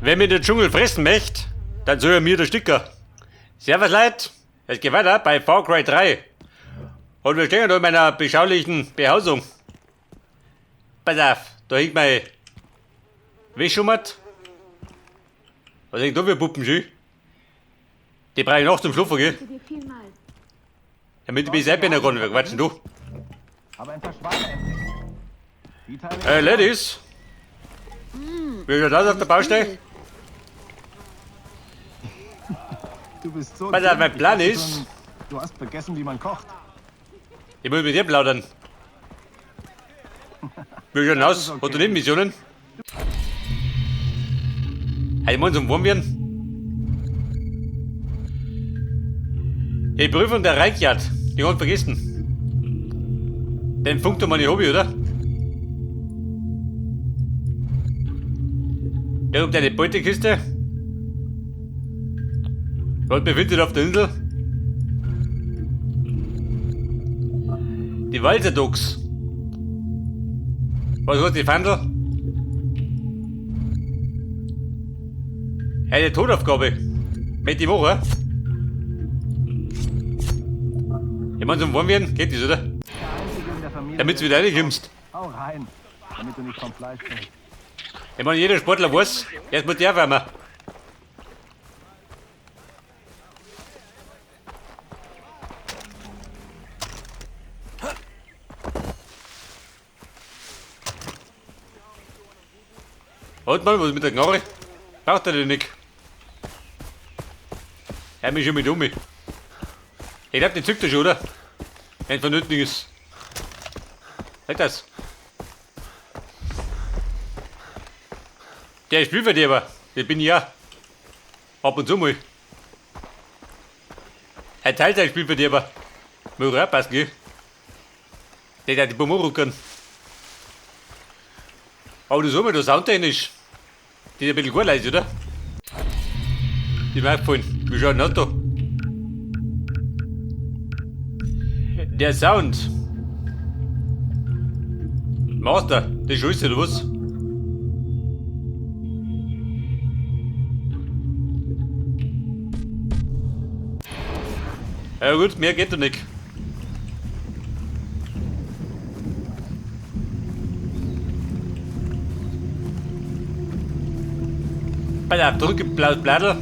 Wer mir den Dschungel fressen möchte, dann soll er mir der Sticker. Servus Leute, es geht weiter bei Far Cry 3. Und wir stehen da in meiner beschaulichen Behausung. Pass auf, da hängt mein Wäschumat. Was hängt da für Puppen, schön? Die brauche ich noch zum Schlafen, gell? Danke dir vielmals. Damit ich mich selbst bin, kann. Wir quatschen du. Habe ein paar Schweine entdeckt. Die Teile Ladies. Wie schaut das auf der Baustelle? Du bist so. Pass auf, dumm. mein Ich Plan dachte ist- schon, Du hast vergessen, wie man kocht. Ich muss mit dir plaudern. Wie schaut denn aus? ist okay. Hat du nicht Missionen? Hey, ich muss zum Warm werden. Die Prüfung der Reichjagd, die hab ich vergessen. Den Funk meine Hobby, oder? Da kommt eine Beutekiste. Was befindet auf der Insel? Die Walserdogs. Was hat die Fandel? Eine Tonaufgabe. Mit die Woche. Ich meine, zum Warmwerden geht das, oder? Der Einzige in der Familie. Damit du der wieder reinkommst. Hau rein, damit du nicht vom Fleisch fällst. Ich meine, jeder Sportler weiß, erst muss der aufwärmen. Und mal, was ist mit der Knarre? Braucht er denn nicht? Hör mich schon mit um. Ich glaub, den zückt er schon, oder? Wenn vonnöten ist. Halt das. Der Spielverderber, der bin ich ja. Ab und zu mal. Ein Teilzeit-Spielverderber. Muss auch passen, gell? Der hat die Bombe ruckern. Aber du sag mal, da soundtechnisch. Die ist ein bisschen gut leise, oder? Die mir aufgefallen. Wie schaut denn das da? Der Sound. Master, das ist scheiße, oder was? Ja gut, mehr geht doch nicht. Pass auf, drücke blaues Bladel.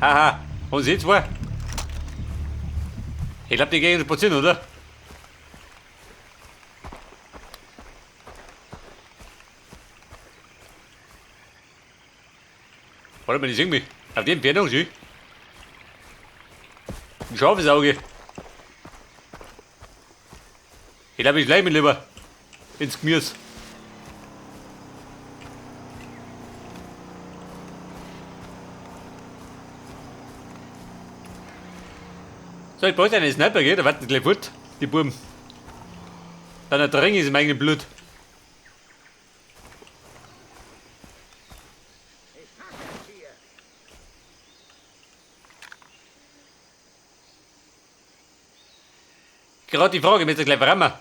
Haha, und sie zwei? Ich glaub, die gehen spazieren, oder? Warte mal, die sehen mich. Auf die Entfernung, schön. Ein scharfes Auge. Ich glaube, ich schleich mich lieber ins Gemüse. So, ich bräuchte einen Sniper, gell? Da warten gleich fort, die Buben. Dann ertränke ich sie im eigenen Blut. Gerade die Frage, müsst ihr gleich verrammen.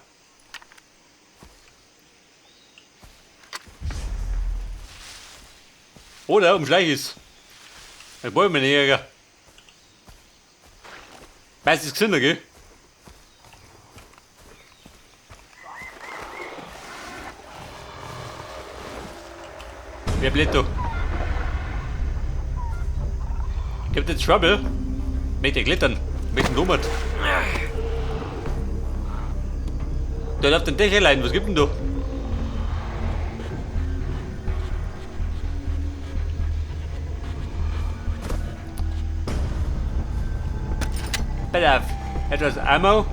Oder umschleich ist. Ein Bäumenjäger. Meistens gesünder, gell? Wer bläht da? Gibt jetzt Trouble? Mit der Klettern. Mit dem Domert. Da läuft ein Dächerlein, was gibt denn da? Pass auf, etwas Ammo.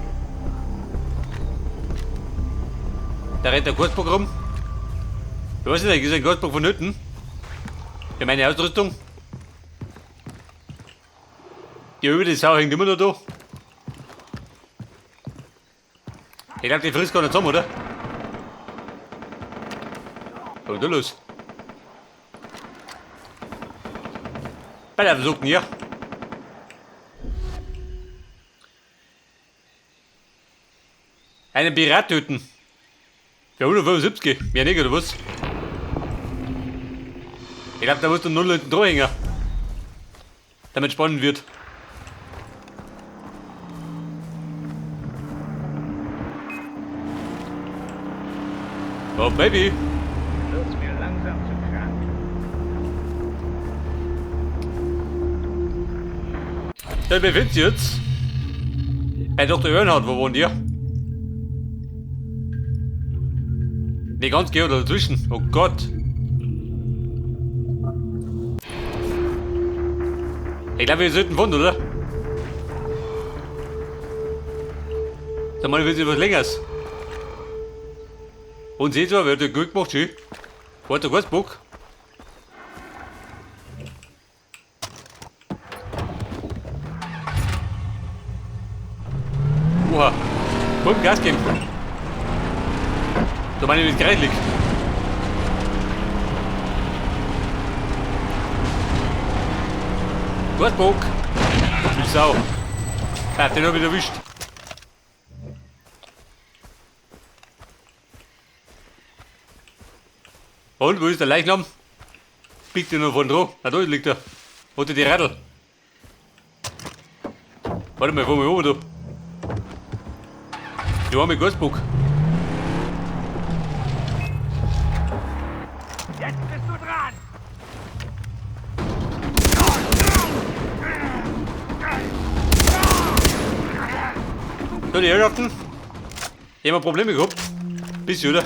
Da rennt der Kurzbock rum. Ich weiß nicht, ist ein Kurzbock vonnöten? Für meine Ausrüstung. Die über die Sau hängt immer noch da. Ich glaub, die frisst gar nicht zusammen, oder? Was ist da los? Bei der Socken hier. Einen Pirat töten. Für 175. Mehr nicht, oder was? Ich glaube, da musst du null hinten dran hängen. Damit spannend wird. Oh, Baby. Wird's mir langsam zu krank. Da befindet sich jetzt. Bei Dr. Earnhardt, wo wohnt ihr? Nicht ganz geh oder dazwischen. Oh Gott. Ich glaube, wir sollten wohnen, oder? Sag mal, wird was Längeres. Und seht ihr, wer hat gut gemacht, schön. Warte, gut, Bock. Oha. Komm, Gas geben. Da meine ich, wie es liegt. Gut, Bock. Die Sau. Ah, den hab ich erwischt. Und, wo ist der Leichnam? Biegt er noch von dran? Na, da liegt er. Unter die Radl. Warte mal, fahr mal oben da. Die arme Gasbock. Jetzt bist du dran! So, die Herrschaften. Die haben Probleme gehabt. Bisschen, oder?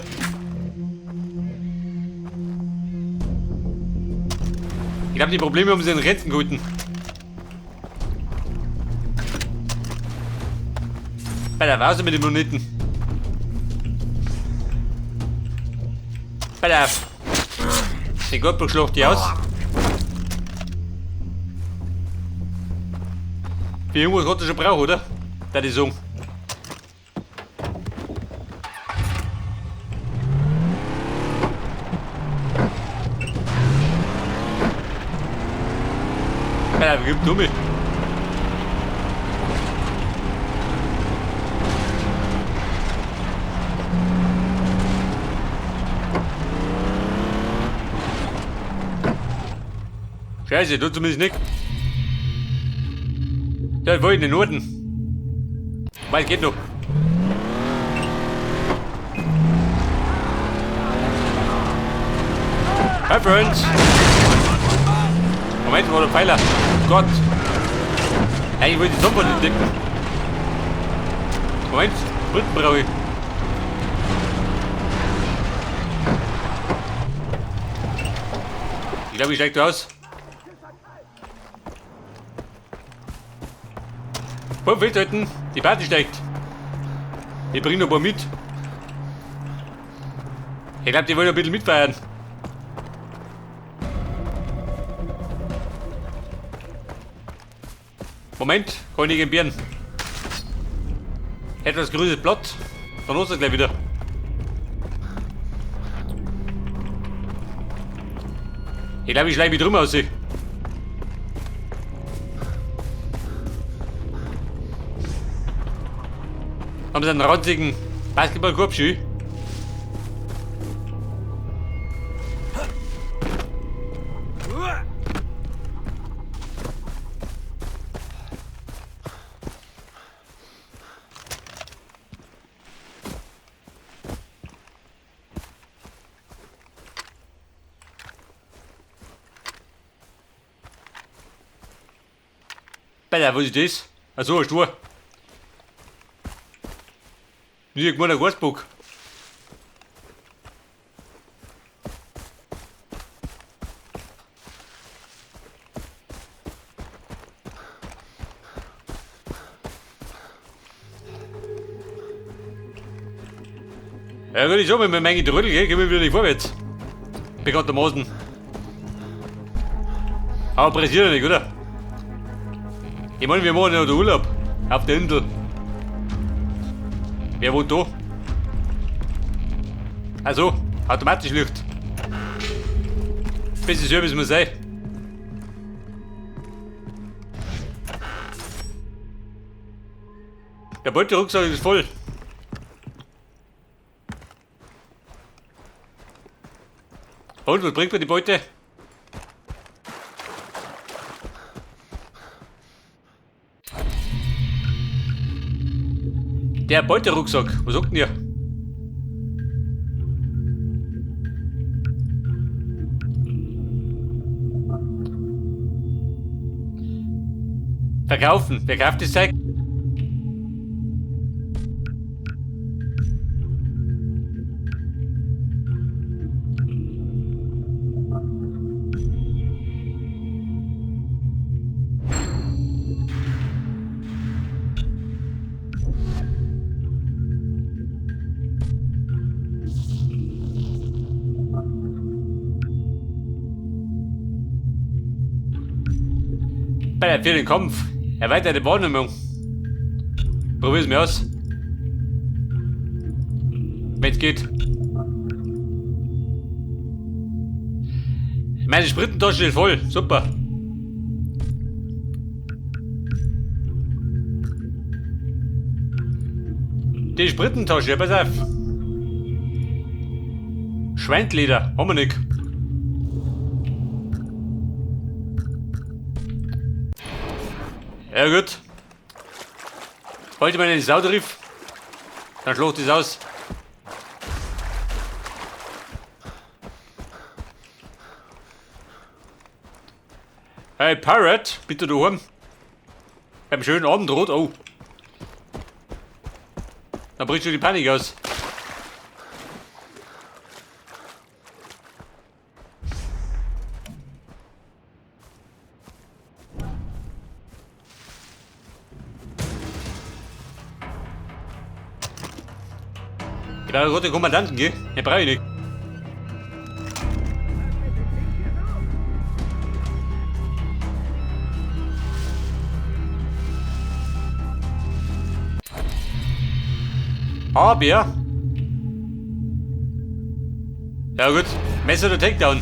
Ich glaube, die Probleme haben sie in Grenzen gehalten. Bei der Vase mit den Moneten. Bei der. Den Gottbock schlacht die aus. Für irgendwas hat er schon braucht, oder? Da die sagen. Alter, gib du mich. Scheiße, tut zumindest nicht. Ja, ich wollte in den Norden. Weit geht noch. Hi Friends! Moment, wo der Pfeiler? Gott! Eigentlich wollte ich die Sonne entdecken. Moment, Briten brauche ich. Ich glaube, ich steige da aus. Komm, festhalten, die Party steigt. Ich bringe noch ein paar mit. Ich glaube, die wollen ein bisschen mitfeiern. Moment, kann ich entbehren. Etwas grünes Blatt. Dann los gleich wieder. Ich glaube, ich schleiche mich drum aus. Haben sie einen ranzigen Basketballkorb, schön. Alter, was ist das? Achso, ein Stur. Nicht gemeiner Gasbock. Ja gut, ich sag mal, mit meinen Trödel, gell, gehen wir wieder nicht vorwärts. Bekanntermaßen. Aber pressiert ja nicht, oder? Ich meine, wir machen ja den Urlaub. Auf der Insel. Wer wohnt da? Also, automatisch Licht. Bestes Service muss sein. Der Beuterucksack ist voll. Und, was bringt mir die Beute? Der Beuterucksack, was sagt denn ihr? Verkaufen. Wer kauft das Zeug? Bei für den Kampf. Erweiterte Wahrnehmung. Probier's mir aus. Wenn's geht. Meine Sprittentasche ist voll. Super. Die Sprittentasche, pass auf. Schweinleder, haben wir nicht. Ja gut. Heute mal eine Sau drauf. Dann schlägt es aus. Hey Pirate, bitte daheim. Beim schönen Abendrot, oh. Da bricht schon die Panik aus. Ich brauche gerade den Kommandanten, gell? Den brauche ich nicht. Aber. Ja gut, Messer oder Takedown.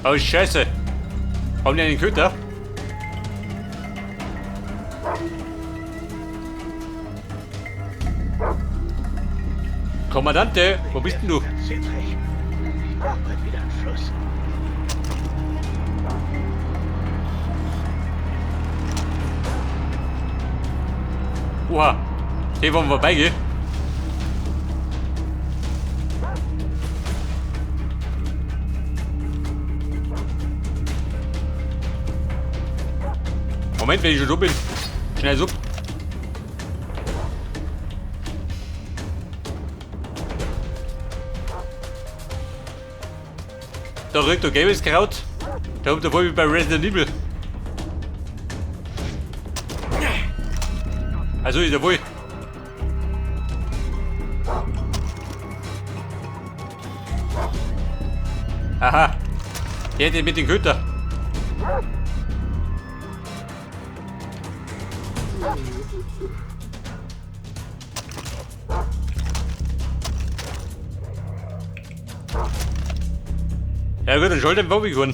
Oh Scheiße. Haben die einen Köter? Kommandante, wo bist denn du? Ich brauch bald wieder einen Fluss. Oha, hier wollen wir vorbeigehen. Moment, wenn ich schon so bin. Schnell so. Da rückt der gelbes Kraut. Da kommt er voll wie bei Resident Evil. Also ist er wohl. Aha. Der hat mit den Köter. Ja gut, dann soll den Bobby gefahren.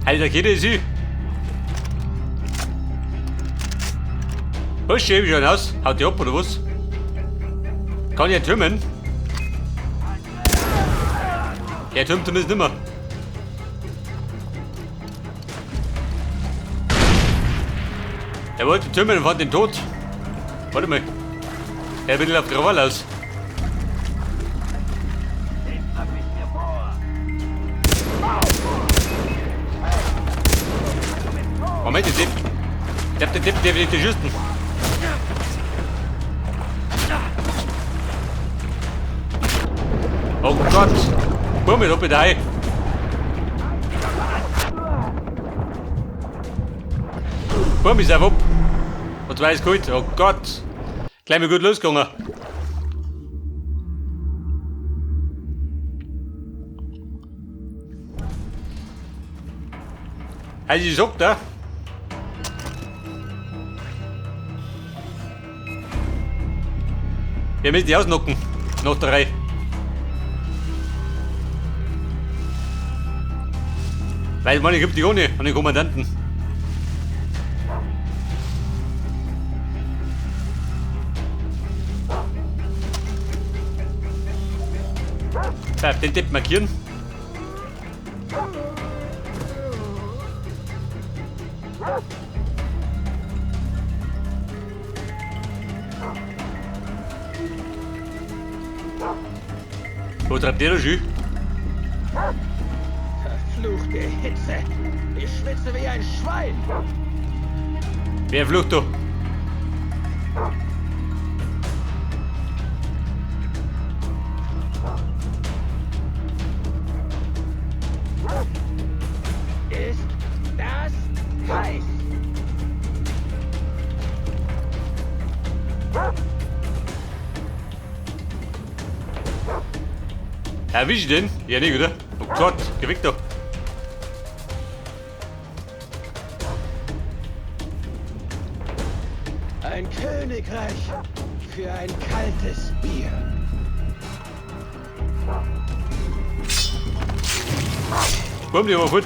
Alter, geht es sie? Was, schäbe ich schon aus? Haut die ab oder was? Kann ich ja türmen? Der türmt zumindest nimmer. Er wollte türmen und fand den tot. Warte mal. Er will auf Krawall aus. Moment, der Tipp. Ich hab den Tipp, der will nicht schießen. Oh Gott. Bumm, da bitte ein. Bumm, ist auf ab. Und zwar ist kalt. Oh Gott. Gleich mal gut losgegangen. Also ich sag da. Wir müssen die ausnocken. Nach der Reihe. Weil meine, ich hab die ohne an den Kommandanten. So, den Depp markieren. Wo treibt der da schon? Verfluchte Hitze. Ich schwitze wie ein Schwein. Wer flucht da? Ist das heiß? Erwisch ich den? Ja, nicht, oder? Oh Gott, geh weg da. Ein Königreich für ein kaltes Bier. Bumm, die war fort.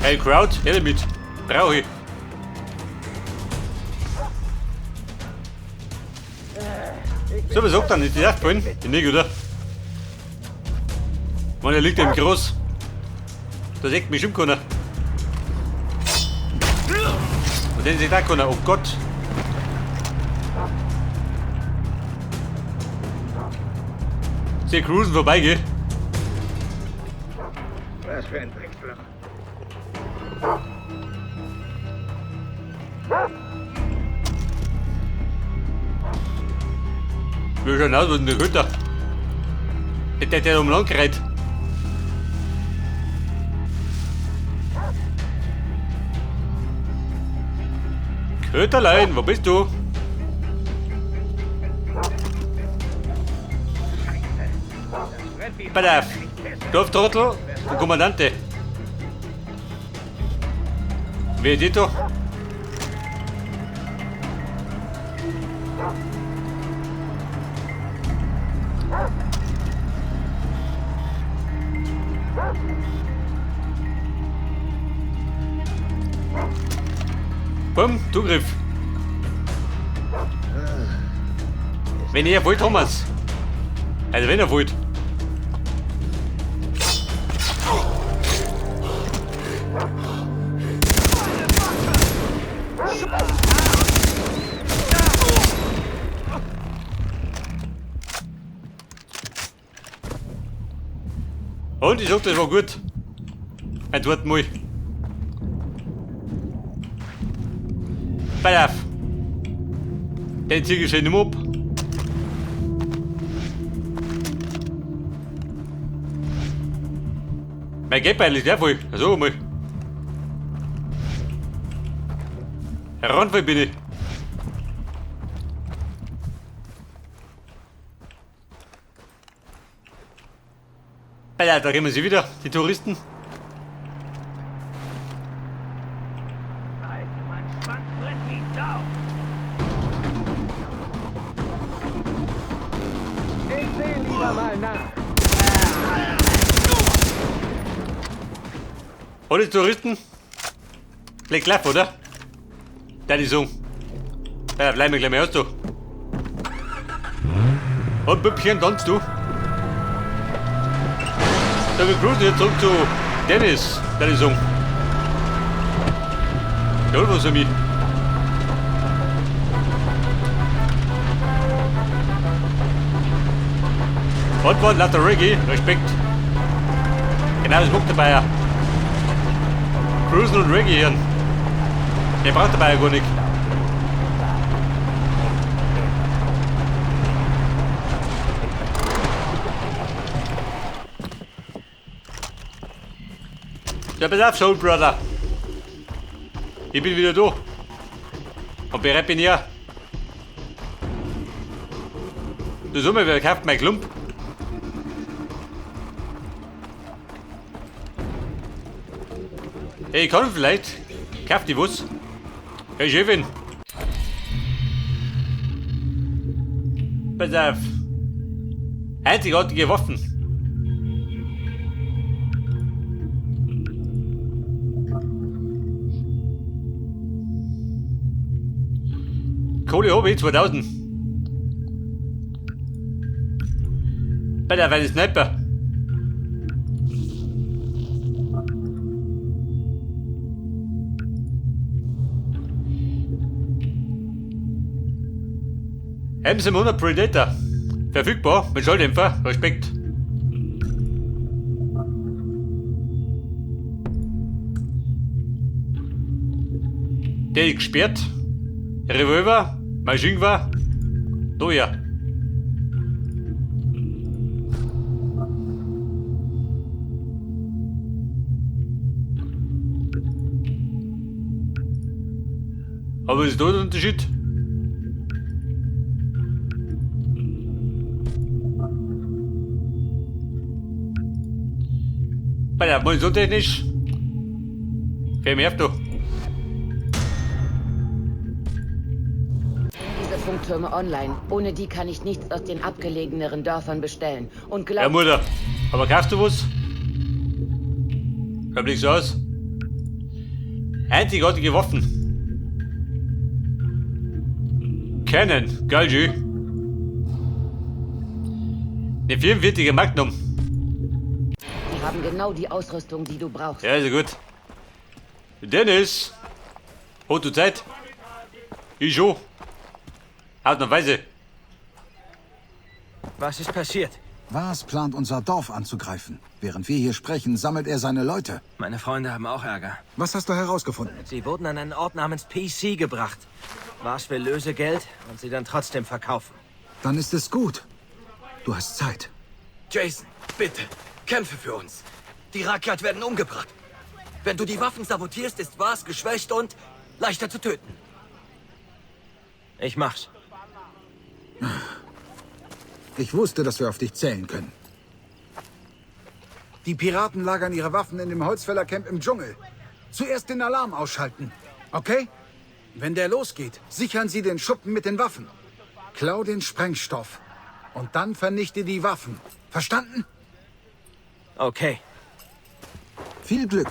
Hey Crowd, her damit. Brauch ich. So, was sagt er? Ist die aufgefallen? Die nicht, oder? Man, der liegt im Groß. Da sieht mich schon keiner. Und den sieht auch keiner. Oh Gott. Sie cruisen vorbei, gell? Was für ein Drecksloch. Wir schauen aus, was denn der Köter? Der der um Land gereiht. Köterlein, wo bist du? Pass auf. Dorftrottel und Kommandante. Wer ist die da? Bumm, Zugriff. Wenn ihr wollt, Thomas. Also wenn ihr wollt. Und ich sag, das war gut. Ein zweiten Mal. Pass auf. Den zieh ich schön ab. Mein Geldbeutel ist ja voll. So mal. Randvoll bin ich. Alter, da kommen sie wieder, die Touristen. Mein Schwanz brennt wie Sau. Ich seh lieber mal nach. Alle Touristen? Black Life, oder? Der die so. Ja, bleib mir gleich mal aus, du. Und Büppchen, tanzt du. So, wir cruisen jetzt zurück zu Dennis, der die Song. Ja, was für mich. Und war lauter Reggae, Respekt. Genau, das macht der Bayer. Cruisen und Reggae hören. Der braucht der Bayer gar nicht. Ja, pass auf, Soul Brother. Ich bin wieder da. Und bereit bin ich auch. Du Summe, wer kauft mein Klump? Hey, ich kann vielleicht. Kauft die was? Hey, Chefin. Pass auf. Einzigartige Waffen. Kohle hab ich 2000. Bei der eine Sniper. M700 Predator. Verfügbar mit Schalldämpfer. Respekt. Der ist gesperrt. Revolver, Maschinengewehr. Da ja. Aber was ist da der Unterschied? Bei der munitionstechnisch. Fällt mir auf, du. Diese Funktürme online. Ohne die kann ich nichts aus den abgelegeneren Dörfern bestellen. Und glaub... Ja, Mutter. Aber kaufst du was? Schaut nicht so aus. Einzigartige Waffen. Canon. Geil, G. Eine 44er Magnum. Die haben genau die Ausrüstung, die du brauchst. Ja, ist ja gut. Dennis. Hast du Zeit? Ich schon. Ausnahmsweise. Was ist passiert? Vaas plant, unser Dorf anzugreifen. Während wir hier sprechen, sammelt er seine Leute. Meine Freunde haben auch Ärger. Was hast du herausgefunden? Sie wurden an einen Ort namens PC gebracht. Vaas will Lösegeld und sie dann trotzdem verkaufen. Dann ist es gut. Du hast Zeit. Jason, bitte, kämpfe für uns. Die Rakyat werden umgebracht. Wenn du die Waffen sabotierst, ist Vaas geschwächt und leichter zu töten. Ich mach's. Ich wusste, dass wir auf dich zählen können. Die Piraten lagern ihre Waffen in dem Holzfällercamp im Dschungel. Zuerst den Alarm ausschalten, okay? Wenn der losgeht, sichern sie den Schuppen mit den Waffen. Klau den Sprengstoff. Und dann vernichte die Waffen. Verstanden? Okay. Viel Glück.